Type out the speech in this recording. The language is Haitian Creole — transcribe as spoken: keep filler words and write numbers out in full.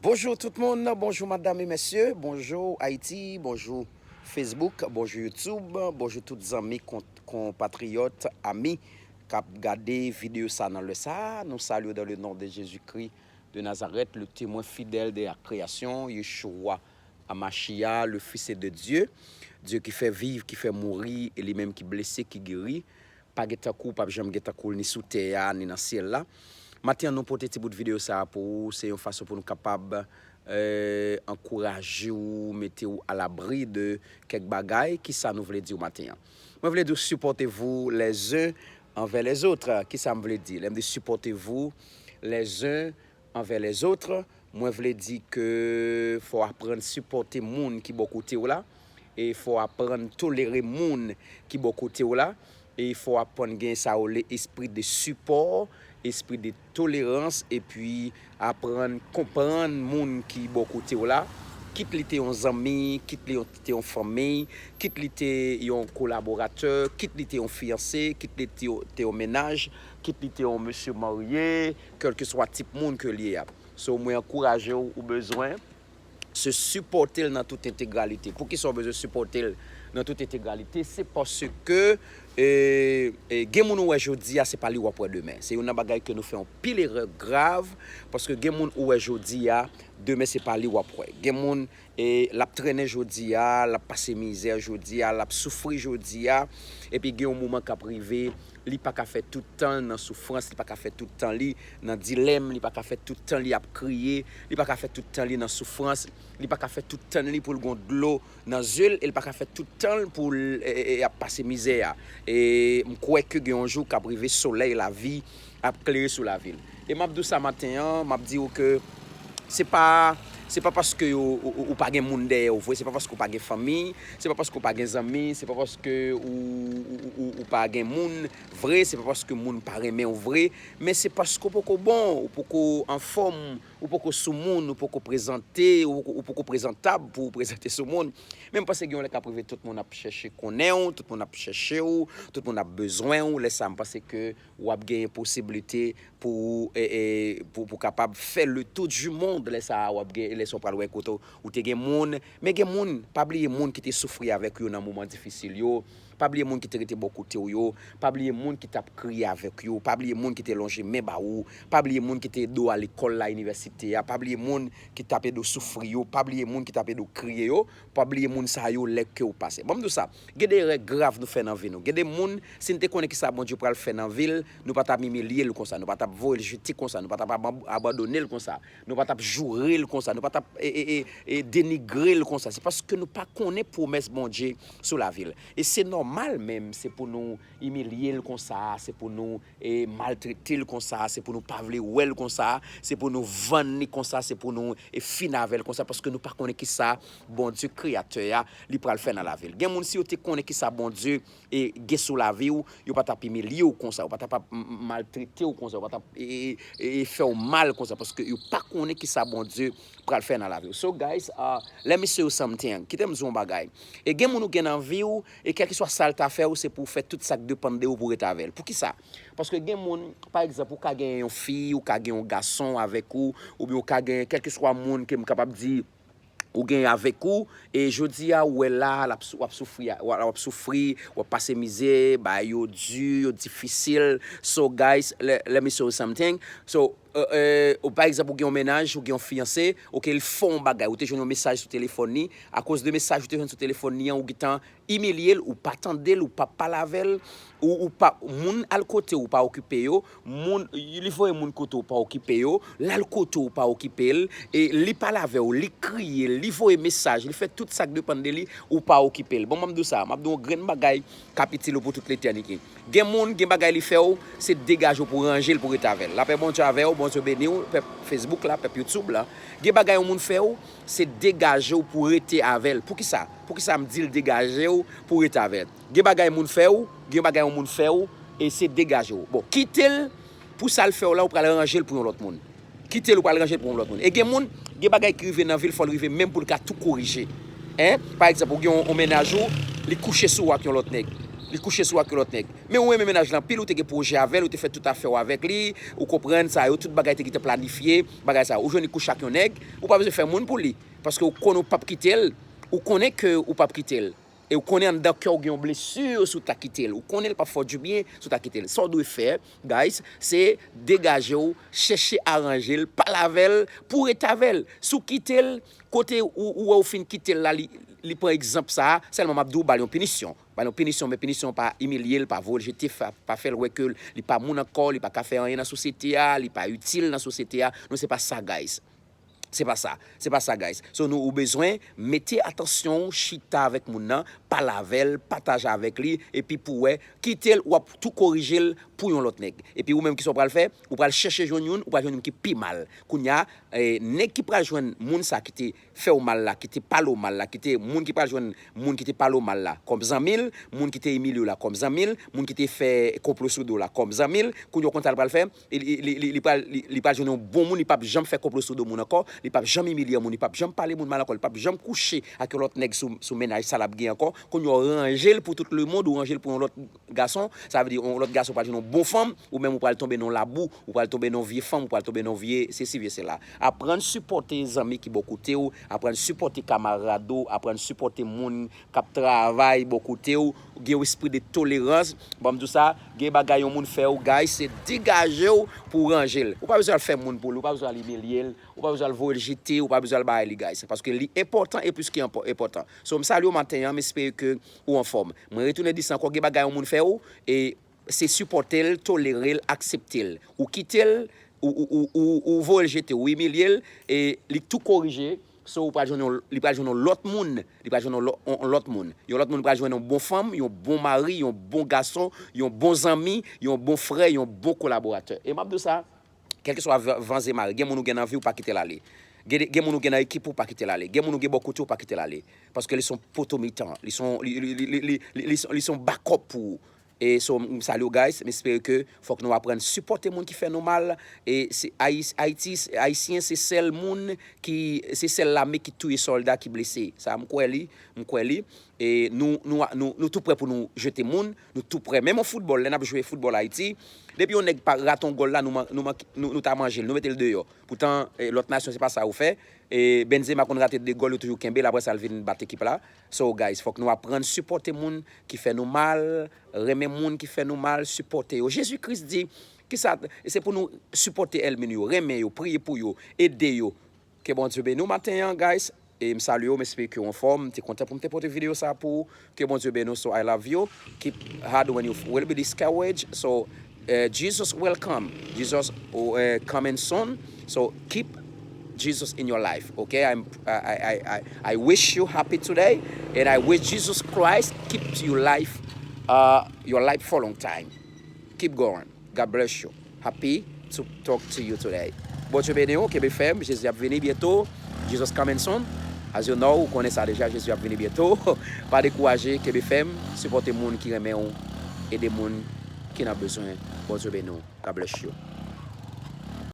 Bonjou tout moun, bonjou madam e mesye, bonjou Ayiti, bonjou Facebook, bonjou YouTube, bonjou tout zanmi, kon- konpatriyòt, ami k ap gade videyo sa nan lè sa. Nou salye w dans le nom de Jésus-Christ de Nazareth, le témoin fidèle de la création, Yeshua Amashia, le Fils de Dieu, Dye ki fè viv, ki fè mouri, e li menm ki blese, ki geri. Pa gen tankou w, p ap janm gen tankou l, ni sou tè a, ni nan syèl la. Maten an, nou pote ti bout videyo sa a pou ou. Se yon fason pou nou kapab eh, ankouraje w, mete w alabri de kèk bagay. Kisa nou vle di w maten an? Mwen vle di w, supportez-vous les uns envers les autres. Kisa m vle di? Lè m di supportez-vous les uns envers les autres, mwen vle di ke fò w aprann sipòte moun ki bò kote w la, e fò w aprann tolere moun ki bò kote w la, e fò w aprann gen sa yo rele espri de sipò, espri de tolerans, epi aprann konprann moun ki bò kote w la, kit li te yon zanmi, kit li te yon fanmi, kit li te yon kolaboratè, kit li te yon fiyanse, kit li te te yon mennaj, kit li te yon mesye marye, kèlkeswa tip moun ke l ye a. So, mwen ankouraje w, ou bezwen se sipòte l nan tout entegralite. Poukisa w bezwen sipòte l nan tout entegralite? Se paske e, e, gen moun ou wè jodi a, se pa li w ap wè demen. Se youn nan bagay ke nou fè yon pil erè grav, paske gen moun ou wè jodi a, demen se pa li w ap wè. Gen moun e, l ap trennen jodi a, l ap pase mizè jodi a, l ap soufri jodi a, epi gen yon moman k ap rive, li pa ka fè tout tan l nan soufrans, li pa ka fè tout tan li nan dilèm, li pa ka fè tout tan li ap kriye, li pa ka fè tout tan li nan soufrans, li pa ka fè tout tan li pou l gon dlo nan zye l, e li pa ka fè tout tan l pou l e, e, e, ap pase mizè a. E m kwè ke gen yon jou k ap rive, solèy lavi ap klere sou lavi l. E m ap di w sa maten an, m ap di w ke se pa, se pa paske ou, ou, ou pa gen moun dèyè w vre, se pa paske ou pa gen fanmi, se pa paske ou pa gen zanmi, se pa paske ou, ou, ou, ou pa gen moun vre, se pa paske moun pa renmen w vre, men se paske ou poko bon, ou poko anfòm, ou poko sou moun, ou poko prezante, ou, ou poko prezantab pou w prezante sou moun. Men m panse gen yon lè k ap rive, tout moun ap chèche konnen w, tout moun ap chèche w, tout moun ap bezwen w. Lè sa a, m panse ke w ap genyen posiblite pou, e, e, pou, pou kapab fè le tour du monde. Lè sa a, w ap gen, lè sa w pral wè kote w, ou te gen moun. Men gen moun, pa bliye moun ki te soufri avèk ou yo nan moman difisil yo. Pa bliye moun ki te rete bò kote w yo. Pa bliye moun ki t ap kriye avèk yo. Pa bliye moun ki te lonje men ba ou. Pa bliye moun ki te ede w al lekòl la, inivèsite a. Pa bliye moun ki t ap ede w soufri yo. Pa bliye moun ki t ap ede w kriye yo. Pa bliye moun sa yo lè ke w pase. Ban m di w sa, gen de erè grav nou fè nan vi nou. Gen de moun, si n te konnen kisa Bondye pral fè nan vi l, nou pa t ap imilye l konsa, nou pa t ap voye l jete konsa, nou pa t ap aban- abandone l konsa, nou pa t ap joure l konsa, nou pa t ap e, e, e, e denigre l konsa. Se paske nou pa konnen pwomès Bondye sou lavi l. E se nòmal menm, se pou nou imilye l konsa, se pou nou e maltrete l konsa, se pou nou pa vle wè l konsa, se pou nou vann li konsa, se pou nou e fin avè l konsa, paske nou pa konnen kisa Bondye Kreyatè a li pral fè nan lavi l. Gen moun, si yo te konnen kisa Bondye e gen sou lavi w, yo pa t ap imilye w konsa, yo pa t ap ap m- m- maltrete w konsa, yo pa t ap e, e, e, e fè w mal konsa, paske yo pa konnen kisa Bondye pral fè nan lavi w. So guys, uh, let me show you something. Kite m di w yon bagay. E gen moun ou gen nan vi w, e kèlkeswa sa l ta fè w, se pou w fè tout sa k depann de ou pou w rete avè l. Poukisa? Paske gen moun, pa egzanp, ou ka gen yon fi, ou ka gen yon gason avèk ou, oubyen ou ka gen kèlkeswa moun ke m kapab di ou gen avèk ou, e jodi a, ou wè la, l ap sou- w ap soufri, a- w ap soufri, w ap pase mizè, bagay yo di, yo difisil. So guys, let, let me show you something. So, e, e, ou pa egzanp, ou gen yon mennaj, ou gen yon fiyanse, oke, l fè yon bagay, ou te jwenn yon mesaj sou telefòn li, akoz de mesaj ou te jwenn sou telefòn li an, ou gentan imilye l, ou pa tande l, ou pa pale avè l, ou, ou pa, moun al kote w, ou pa okipe yo, moun, li voye moun kote w, ou pa okipe yo, l al kote w, ou pa okipe l, e li pale avè w, li kriye, li voye mesaj, li fè tout sa k depann de li, ou pa okipe l. Bon, m ap di w sa, m ap di w yon grenn bagay k ap itil ou pou tout letènite. Gen moun, gen bagay li fè w, se degaje w pou ranje l pou rete avè l. Lapè Bondye avè w, Bondye beni w, pèp Facebook la, pèp YouTube la. Gen bagay yon moun fè w, se degaje w pou rete avè l. Poukisa? Poukisa m di l degaje w pou rete avè l? Gen bagay moun fè w, gen bagay yon moun fè w, e se degaje w. Bon, kite l pou sa l fè w la, ou pral ranje l pou yon lòt moun. Kite l, ou pral ranje l pou yon lòt moun. E gen moun, gen bagay ki rive nan vi l, fò l rive menm pou l ka tou korije. En? Pa egzanp, ou gen yon, yon mennaj ou, li kouche sou ou ak yon lòt nèg. Li kouche sou ak yon lòt nèg. Men ou renmen mennaj lan anpil, ou te gen pwojè avè l, ou te fè tout afè w avèk li, ou konprann sa yo, tout bagay te gentan planifye, bagay sa. Ou jwenn li kouche ak yon nèg, ou pa bezwen fè moun pou li. Paske ou konnen ou p ap kite l, ou konnen ke ou p ap kite l. E ou konnen anndan kè w gen yon blesi si w ta kite l. Ou konnen l p ap fè w dibyen si w ta kite l. Sa w dwe fè, guys, se degaje w, chèche aranje l, pale avè l pou w rete avè l. Si w kite l, kote ou, ou wè w fin kite l la, li, li pran egzanp sa a, sèlman m ap di w, ba l yon pinisyon. Ba l yon pinisyon, men pinisyon pa imilye l, pa voye l jete, pa, pa fè l wè ke li pa moun ankò, li pa ka fè anyen nan sosyete a, li pa itil nan sosyete a. Non, se pa sa, guys. Se pa sa. Se pa sa, guys. So, nou, ou bezwen mete atansyon w, chita avèk moun nan, pale avè l, pataje avèk li, epi pou w wè, kite l, w ap tou korije l pou yon lòt nèg. Epi ou menm, kisa w pral fè? Ou pral chèche jwenn youn, ou pral jwenn youn ki pi mal. Kounye a, eh, nèg ki pral jwenn moun sa ki te fè w mal la, ki te pale w mal la, ki te, moun ki pral jwenn moun ki te pale w mal la kòm zanmi l, moun ki te imilye w la kòm zanmi l, moun ki te fè konplo sou do w la kòm zanmi l, kounye a w konn sa l pral fè? Li, li, li, li, li pral, li, li pral jwenn yon bon moun, li p ap janm fè konplo sou do moun ankò, li p ap janm imilye moun, li p ap janm pale moun mal ankò, li p ap janm kouche ak yon lòt nèg sou, sou mennaj sa l ap gen ankò. Kounye a w ranje l pou tout lemonn, ou ranje l pou yon lòt gason, sa vle di yon lòt gason pral jwenn yon bon fanm, ou menm ou pral tonbe nan labou, ou pral tonbe nan vye fanm, ou pral tonbe nan vye sesi, vye sela. Aprann sipòte zanmi ki bò kote w, aprann sipòte kamarad ou, aprann sipòte moun k ap travay bò kote w, gen yon espri de tolerans. Ban m di w sa, gen bagay yon moun fè w, guys, se degaje w pou w ranje l. Ou pa bezwen al fè moun pou li, ou pa bezwen al imilye l, ou pa bezwen al voye l jete, ou pa bezwen al bay li, guys. Paske li enpòtan e plis ki enpò-, enpòtan. So, m salye w maten an, m espere ke ou anfòm. Mwen retounen di sa ankò, gen bagay yon moun fè w, e se sipòte l, tolere l, aksepte l. Ou kite l, ou, ou, ou, ou, ou voye l jete, ou imilye l, e li tou korije. So, ou pral jwenn yon, li pral jwenn yon lòt moun, li pral jwenn yon lò-, yon, yon lòt moun. Yon lòt moun pral jwenn yon bon fanm, yon bon mari, yon bon gason, yon bon zanmi, yon bon frè, yon bon kolaboratè. E m ap di w sa, kèlkeswa van, van e mare, gen moun ou gen nan vi w, pa kite l ale. Gen, gen moun ou gen nan ekip ou, pa kite l ale. Gen moun ou gen bò kote w, pa kite l ale. Paske li se yon poto mitan. Li se yon, li, li se yon bakòp pou ou. E so, m salye w, guys. M espere ke fòk nou aprann sipòte moun ki fè nou mal. E se Ayis-, Ayiti, Ayisyen se sèl moun ki, se sèl lame ki touye sòlda ki blese. Sa, m kwè li, m kwè li. E nou, nou, nou, nou tou prè pou nou jete moun, nou tou prè. Menm an foutbòl, lè n ap jwe foutbòl Ayiti, depi yon nèg pa rate yon gòl la, nou, man-, nou, manke, nou, nou ta manje l, nou mete l deyò. Poutan, eh, lòt nasyon, se pa sa yo fè. E Benzema konn rate de gòl, yo toujou kenbe l, apre sa, l vin bat ekip la. So, guys, fòk nou aprann sipòte moun ki fè nou mal, renmen moun ki fè nou mal, sipòte yo. Jezi Kris di, kisa, se pou nou sipòte ènmi nou yo, renmen yo, priye pou yo, ede yo. Ke Bondye beni w maten an, guys. E m salye w, m espere ke w anfòm. M te kontan pou m te pote videyo sa pou ou. Ke Bondye beni w. So, I love you. Keep hard when you will be discouraged. So, uh, Jesus will come. Jesus uh, coming soon. So, keep Jesus in your life, okay? I'm, I, I, I, I wish you happy today, and I wish Jesus Christ keeps your life, uh, your life for a long time. Keep going. God bless you. Happy to talk to you today. Bondye beni w, kenbe fèm, Jezi ap vini byento. Jesus coming soon. As you know, ou konnen sa deja, Jezi ap vini byento. Pa dekouraje, kenbe fèm, sipòte moun ki renmen w, ede moun ki nan bezwen. Bondye beni w. God bless you.